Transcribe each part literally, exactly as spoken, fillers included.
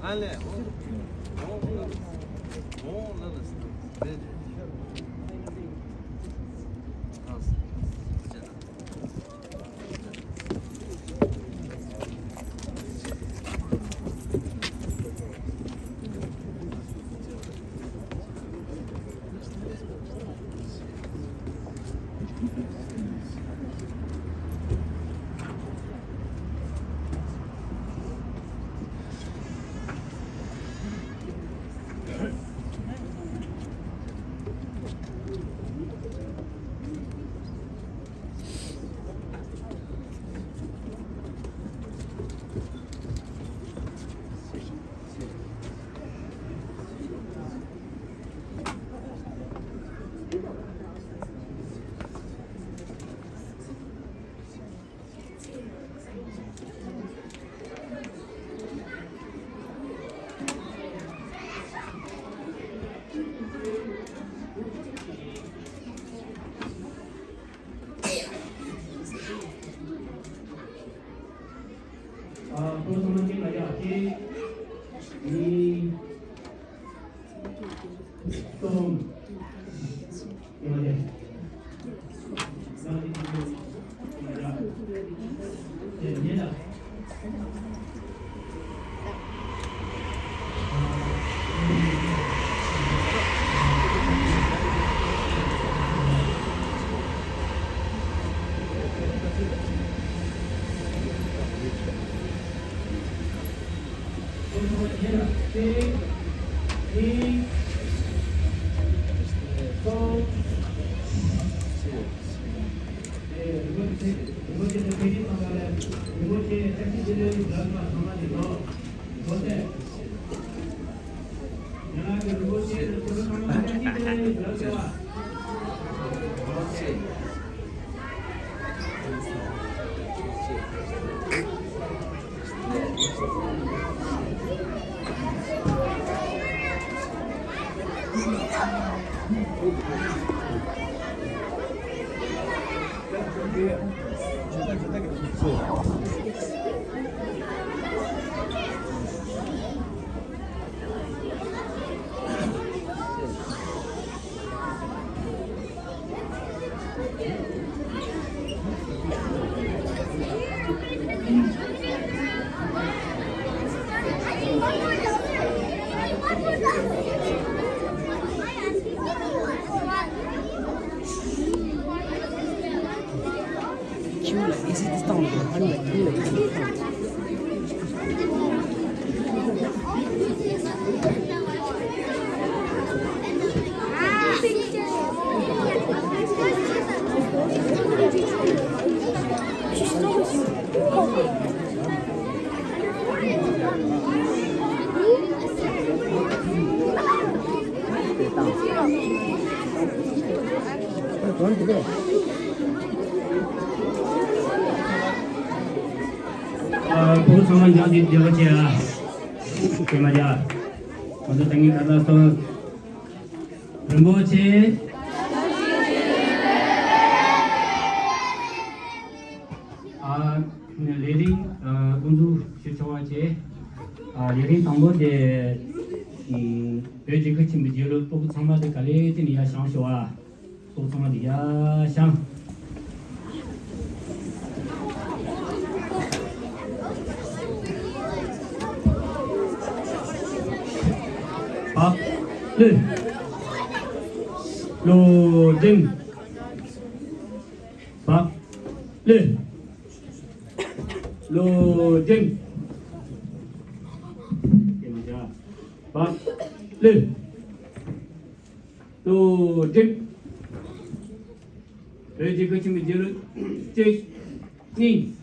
ཨ་ལས། འོ། འོ་ལ་ལ་ལ་ལ་ལ། རེད་རེད། ཨ་ཙི། ཨ། ཁོང་ཚང་མ་སྐད་མ་རྒྱག་གི། གཉིས། གསུམ། སྐད་མ་རྒྱག་ཨ། ཕྲུ་གུ་ཚང་མ་མཇལ་ཏེ་བདེ་བ་བྱེད་ཨ། སྐད་མ་རྒྱག་ང་ཚོ་ད་ངས་ཁ་ཚ་སོང་། རིན་པོ་ཆེ། ཨ། ལས་རིམ། ཨ། དབུ་འཛུགས་ཞུ་ཆོག་པ་བྱས། ཨ། ལས་རིམ་དང་པོ་དེ། ཨ། བོད་རྒྱལ་ཁབ་ཆེན་པོའི་རྗེས་ལོ་སྤུ་གུ་ཚང་མ་དེ་ག་ལེ་དེ་ནས་ཡར་བཞེངས་ཤོག་ཨ། སྤུ་གུ་ཚང་མ་དེ་ཡར་བཞེངས། བག་ལེབ། བློ་སྒྲིམ། བག་ལེབ། བློ་སྒྲིམ། བག་ལེབ། བློ་སྒྲིམ། བོད་རྒྱལ་ཁབ་ཆེན་པོའི་རྗེས་ལོ་གཅིག་གཉིས།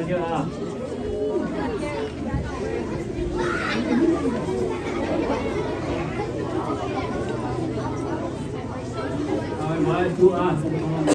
མ་བྱུང་ཨ།